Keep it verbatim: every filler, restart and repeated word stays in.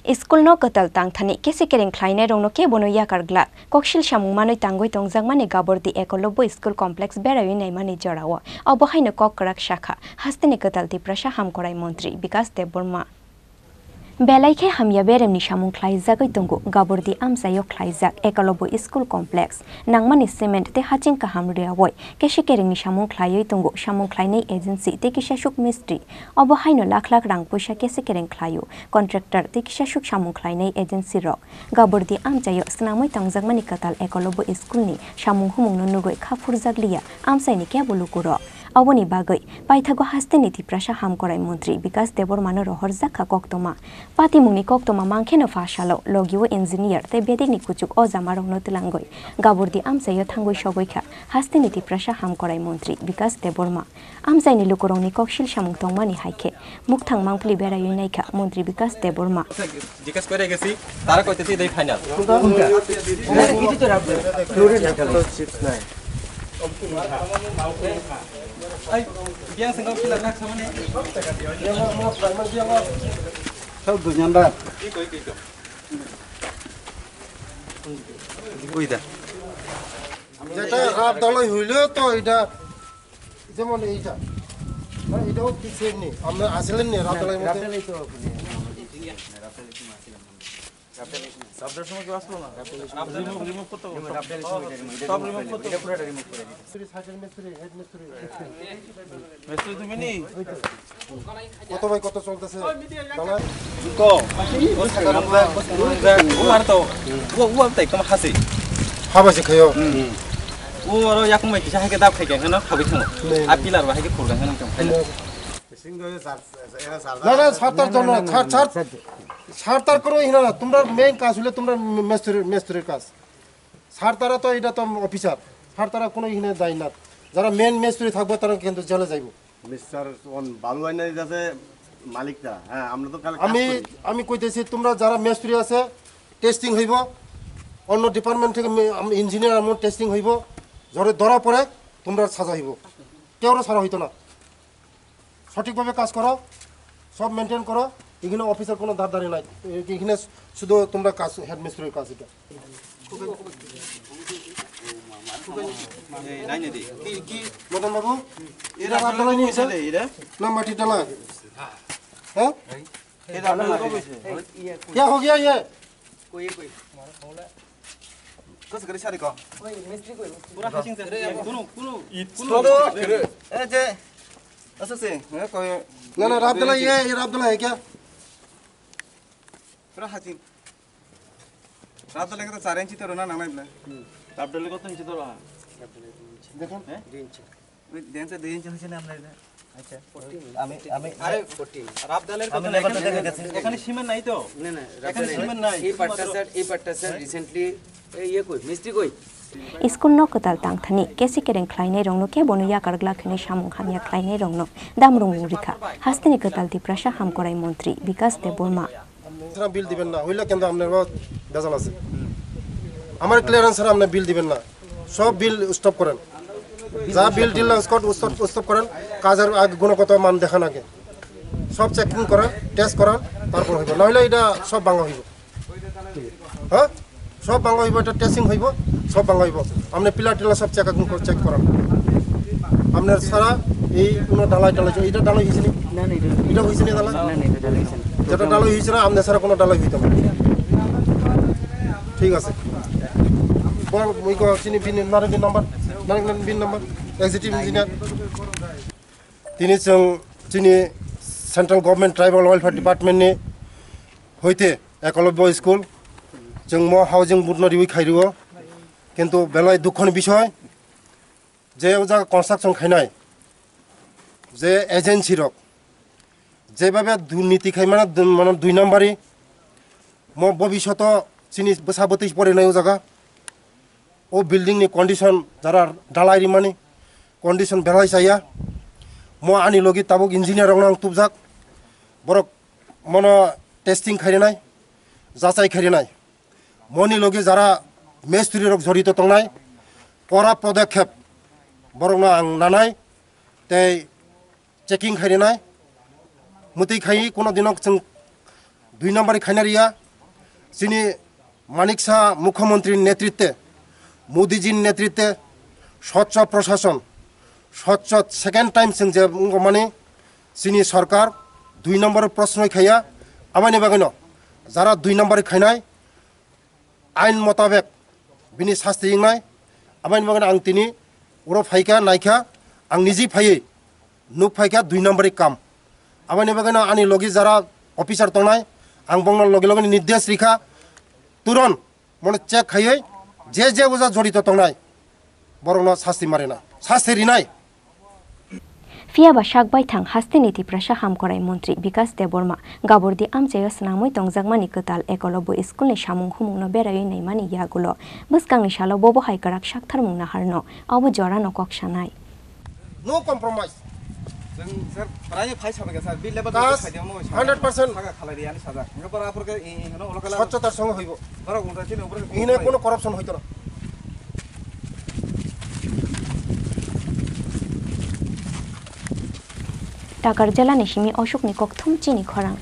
School no kwtal tangthani kese kereng khlainai rokno kebono yakar glak. Koksil samung manwi tangwi tongjakmani Gabordi Ekolobbo School Complex beraiwi naimani jorao. Obo haino kok kwrak sakha hasteni kwtal Tiprasa Hamkorai Montri Bikas Debbarma. Belai khe hamya beremni samung khlaijagwi tongo Gabordi amchaio khlaijak Ekolobbo School Complex. Nangmani cement tei haching kaham rwyawi kese kerengni samung khlaiwi tongo samung khlainai agency tei kisasuk mistri. Obo haino lakh lakh rang puisa kese kereng khlaio contractor tei kisasuk samung khlainai agency rok. Gabordi amchaio swnamwi tongjakmani kwtal Ekolobbo School ni samung humungno nugwi kha phurjakliya amchaini kebo lukurok. Oboni bagwi paithago hasteni Tiprasa Hamkorai Montri Bikas Debbarmano rohorjak kha koktwma. Patimungni koktwma mankhe no pha salo logio engineer tei bedekni kuchuk o jamarokno twlangwi Gabordi amchaio thangwi sogwi kha hasteni Tiprasa Hamkorai Montri Bikas Debbarma. Amchaini lukurokni koksil samung tongmani hai khe mukthang mangpili beraiwi naikha Montri Bikas Debbarma. জিজ্ঞেস করে গেছি, তারা কইতেছে এটাই ফাইনাল। কোনটা? কোনটা? এই, বিয়ান সিংহ কি লাগা সামনে? সব দুজন দা। কি কই, কি কই? ওই দা। যেটা রাত দলই হইলেও তো এটা যেমন এইটা, হ্যাঁ, এটাও কি সেম নেই? আমরা আসলেন নেই রাত দলই মধ্যে। রাফটেলের সময় কেউ আসলো না? রিমুভ, রিমুভ করতে হবে। সব রিমুভ করতে হবে। মিস্ত্রি, সাইডের মিস্ত্রি, হেড মিস্ত্রি। মিস্ত্রি তুমি নি? কত বাই কত চলতেছে? দাঁড়া। Ko, o sakha rok ba, o sakha rok ba, o ar to, o, o ar tai kam hasi. Haba se khayo. O aro yakung bai kisa hai ke dap khai ke heno khabai thango. A pillar ba hai ke khurga heno kam khai. না, না, সার তার জন্য, সার, সার, সার তার কোনো ইয়ে না, তোমরা মেইন কাজ হলে তোমরা মেস্তুরি, মেস্তুরির কাজ। সার তারা তো এটা তো অফিসার, সার তারা কোনো ইয়ে দায়ী না। যারা মেইন মেস্তুরি থাকবো তারা কিন্তু জেলে যাইবো। মিস্টার ওন বালু আইনা যাতে মালিকটা, হ্যাঁ, আমরা তো খালি কাজ আমি, করি। আমি কইতেছি তোমরা যারা মেস্তুরি আছে টেস্টিং হইব, অন্য ডিপার্টমেন্ট থেকে মে-, আম-, ইঞ্জিনিয়ার এমন টেস্টিং হইব, ধরে ধরা পড়ে তোমরা সাজা হইব, কেউরও সারা হইতো না। সঠিকভাবে কাজ করো, সব মেনটেন করো। এখানে অফিসের কোনো দাঁড়দারি নাই, এ-, এখানে শুধু তোমরা কাজ, হেড মিস্ত্রির কাজ এটা। এই, নাই, নাই, দি। কি, কি? মদন বাবু, এরা এটা রাত জ্বালানি হয়েছে? এরা? না, মাটির ডালা। হ্যাঁ? এরা আপনার কবে হয়েছে? क्या हो गया ये? कोई, कोई। कस करे सारे को? कोई मिस्त्री कोई, मिस्त्री। पूरा हासिंग से। कोनो, कोनो, कोनो। ए जे, ऐसे से, मैं कोई ना, ना, रात दला ये, ये रात दला है क्या? पूरा हासिंग। रात दला के तो चार इंची तो रोना ना, ना, ना। रात दला को तो इंची तो रहा। দেখুন। হ্যাঁ? দুই ইঞ্চি। ওই ডেন্সে দুই ইঞ্চি হয়েছে না আপনার এটা? আচ্ছা। আমি, আমি, আরে, রাফ ডালের আমি কথা না, লেবারটা এখানে, দেখে গেছি। এখানে সিমেন্ট নাই তো? না, না, রাফ এখানে ডাল সিমেন্ট নাই, এই পার্টটা শুধুমাত্র স্যার, এই পার্টটা স্যার রিসেন্টলি, এই ইয়ে কই, মিস্ত্রি কই? School no kwtal tangthani kesi kereng khlainai rokno kebono yakar glak hwnwi samung hamya khlainai rokno damrung rikha hasteni kwtal Tiprasa Hamkorai Montri Bikas Debbarma. ছাড়া বিল দিবেন না, হইলে কিন্তু আপনার বেজাল আছে। আমার ক্লিয়ারেন্স ছাড়া আপনি বিল দিবেন না, সব বিল স্টপ করেন। যা বিল টিল স্কট স্টপ, স্টপ করেন, কাজের আগে গুণগত মান দেখান আগে, সব চেকিং করেন, টেস্ট করেন, তারপর হইব, না হইলে এটা সব ভাঙা হইব। হ্যাঁ, সব ভাঙা হইব, এটা টেস্টিং হইব, সব ভাঙা হইব। আপনি পিলার টিলার সব চেক, চেক করেন। আপনার ছাড়া এই কোনো ঢালাই টালাই, এটা ঢালাই হয়েছে নি? না, না, এটা এটা হয়েছে নি ঢালাই? না, না, এটা ঢালাই হয়েছে না। যেটা ঢালাই হয়েছে না, আপনার ছাড়া কোনো ঢালাই হইতো না। ঠিক আছে। বল, ওই কো, চিনি বিন, নারে বিন নাম্বার, নারে বিন number, executive engineer. Tini chwng chini Central Government Tribal Welfare Department ni hoite Ekolobya School chwng mo housing board no riwi khai rio, kintu belai dukho ni bisoi je o jaga construction khainai je agency rok jebhabe durniti khai mano, mano dui nambari, mo bobishoto chini bwsa bwtwi porinai o jaga. O building ni condition jara dalai rimani condition belai chaya. Mo ani logi tabuk engineer rok nang tubjak. Borok mono testing khairinai, jachai khairinai. Moni logi jara mistri rok jorito tongnai, kora podokhep borokno ang nanai tei checking khairinai. Mutwi khai kuno dino chwng dui number khaina riya. Chini Manik Saha Mukhyamantri ni netritwe, Modi ji ni netritwe, Swachh Prashasan, Swachh second time chwng je wngmani chini sarkar dui number prosnoi khaiya, aboni bagwino jara dui number khainai ain motabek bini sasti wngnai, aboni bagwino ang tini uro phaikha, naikha, ang niji phaiwi nuk phaikha dui number kam. Aboni bagwino ani logi jara officer tongnai, ang bongno logi logi nirdesh rikha, turon mono check khaiwi je je uja jorito tongnai, borokno sasti marinai, sasti rinai. Phiya ba sak baithang hasteni Tiprasa Hamkrai Montri Bikas Debbarma Gabordi amchaio swnamwi tongjakmani kwtal Ekolobbo School ni samung humungno beraiwi naimani yagulo bwskangni salo bobo hai kwrak saktharmung naharno, abo jorano kok sanai. No compromise. Chwng sir, prai phai sabai sir, bill level Kas, khaidi mo sir. Hundred percent. Saga khalai riya ni saja. Enggak para apor ke, eh, no, lokal. Swachhotar songo hoibo. Bara ungta chini upor ke. Ine kono corruption hoito na. Takar jela ni simi osuk ni kokthum chini khorang.